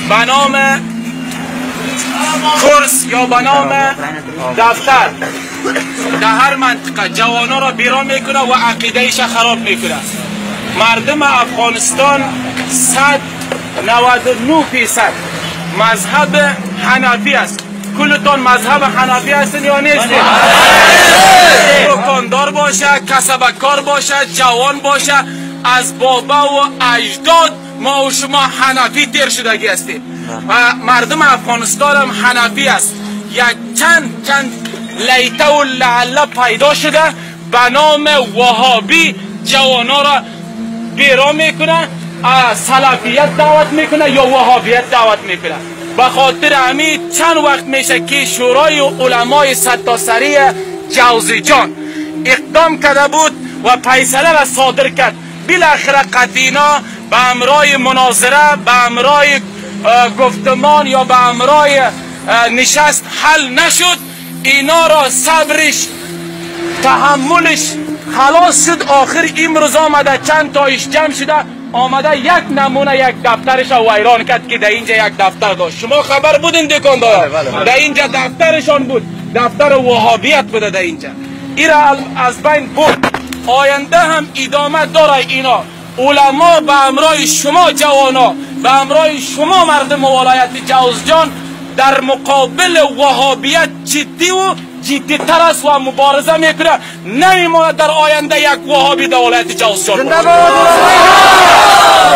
به نام کورس یا به نام دفتر در هر منطقه جوانا را بیرون میکنه و عقیده ایش خراب میکنه. مردم افغانستان 199% مذهب حنفی است. کلتان مذهب حنفی هستین یا نیستین؟ دکاندار باشه، کسبکار باشه، جوان باشه، از بابا و اجداد ما و شما حنفی تیر شدگی هستیم و مردم افغانستان هم حنفی است. یک چند لیته و لعله پیدا شده به نام وهابی، جوانا را بیرا میکنه، سلفیت دعوت میکنه یا وهابیت دعوت میکنه. به خاطر همین چند وقت میشه که شورای علمای سرتاسری جوزجان اقدام کرده بود و فیصله را صادر کرد. بالاخره قطینا به امرای مناظره، به امرای گفتمان یا به امرای نشست حل نشد. اینا را صبرش تحملش خلاص شد. آخر امروز آمده چند تایش جمع شده، آمده یک نمونه یک دفترش را ویران کرد که در اینجا یک دفتر داشت. شما خبر بودین دکاندار؟ در اینجا دفترشان بود، دفتر وهابیت بوده در اینجا. ایرا از بین بود. آینده هم ادامه داره. اینا علما به امرای شما جوانا، به امرای شما مردم ولایت جوزجان در مقابل وهابیت جدی و جدی تر است و مبارزه میکنه. نمیماند در آینده یک وهابی در ولایت جوزجان. زنده باد علمای،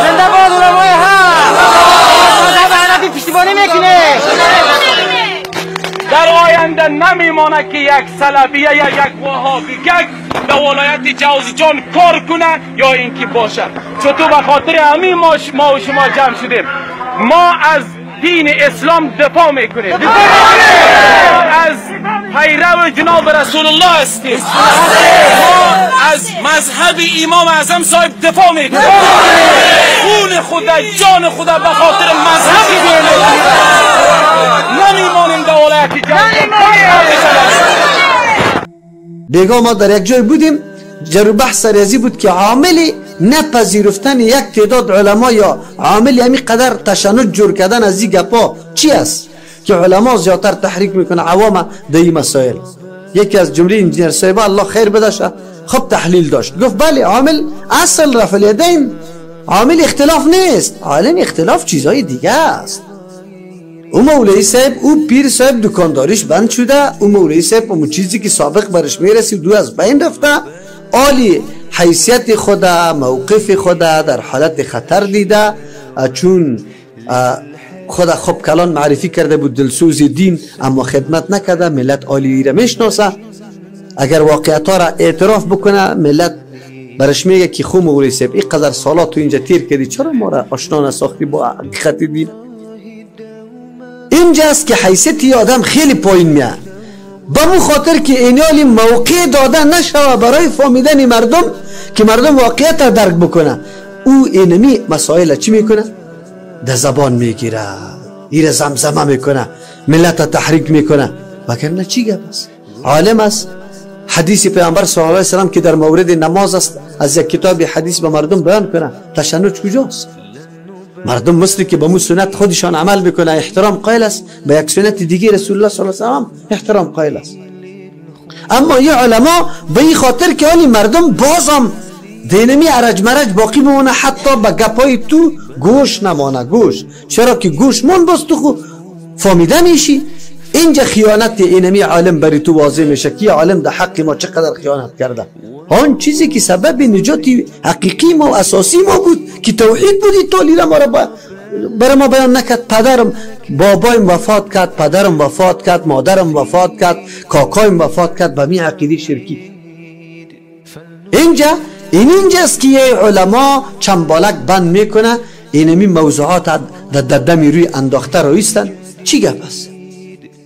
زنده باد علمای حق. مذهب حنفی پشتیبانی میکنه. در آینده نمیماند که یک سلفیه یا یک وهابی یک در ولایت جوزجان کار کنه یا اینکه باشه. چطور به خاطر همین ما و شما جمع شدیم. ما از دین اسلام دفاع میکنیم، از پیرو جناب رسول الله هستیم، ما از مذهب امام اعظم صاحب دفاع میکنیم. خون خود، جان خود به خاطر مذهب نمیمانیم در ولایت جوزجان. بیگاه ما در یک جای بودیم، جر بحث سر بود که عامل نپذیرفتن یک تعداد علما یا عامل همی قدر تشنج جور کردن از این گپا چی است که علما زیادتر تحریک میکنه عوام در این مسائل. یکی از جمله انجینر صاحب الله خیر بداشه خب تحلیل داشت، گفت بله عامل اصل رفع الیدین عامل اختلاف نیست، عامل اختلاف چیزهای دیگه است. او مولوی صاحب، او پیر صاحب دکانداریش بند شده، او مولوی صاحب اون چیزی که سابق برش میرسید دو از بین رفته، عالی حیثیت خود، موقف خود در حالت خطر دیده، چون خود خوب کلان معرفی کرده بود دلسوز دین، اما خدمت نکرده، ملت عالی را میشناسه. اگر واقعیت ها را اعتراف بکنه ملت برش میگه که خو مولوی صاحب اینقدر سالات تو اینجا تیر کردی، چرا ما را آشنا نساختی با حقیقت دین؟ اینجاست که حیثیت آدم خیلی پایین میاد، به مو خاطر که اینالی موقع داده نشوه برای فهمیدن مردم که مردم واقعیت را درک بکنه. او اینمی مسائل چی میکنه؟ در زبان میگیره، ایره زمزمه میکنه، ملت را تحریک میکنه. وگرنه چی گپ است؟ عالم است، حدیث پیامبر صلی الله علیه و سلم که در مورد نماز است از یک کتاب حدیث به مردم بیان کنه، تشنج کجاست؟ مردم مثل که به مو سنت خودشان عمل بکنه احترام قائل است، به یک سنت دیگه رسول الله صلی الله علیه و سلم احترام قائل است. اما یه علما به این خاطر که آنی مردم بازم دینمی عرج مرج باقی بمونه، حتی به گپای تو گوش نمانه گوش، چرا که گوش من باز تو خو فهمیده میشی. اینجا خیانت اینمی عالم بری تو واضح میشه که عالم در حق ما چقدر خیانت کرده. آن چیزی که سبب نجات حقیقی ما و اساسی ما بود که توحید بود، تالی ما را برای ما بیان نکرد. پدرم، بابایم وفات کرد، پدرم وفات کرد، مادرم وفات کرد، کاکایم وفات کرد، به می عقیده شرکی. اینجا این اینجاست که علما چنبالک بند میکنه، اینمی موضوعات در دمی روی انداخته رویستن. چی گپ است؟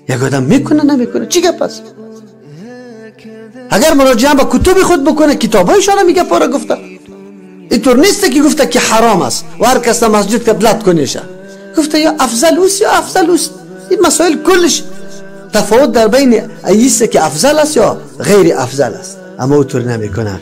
یک آدم میکنه نمیکنه چی گپ است؟ اگر مراجعه به کتب خود بکنه، کتابایشان هم گپ را گفته. اینطور نیست که گفته که حرام است و هر کس در مسجد که لط کنیشه، گفته یا افضل اوست یا افضل اوست. این مسائل کلش تفاوت در بین ایست که افضل است یا غیر افضل است، اما اونطور نمیکنه.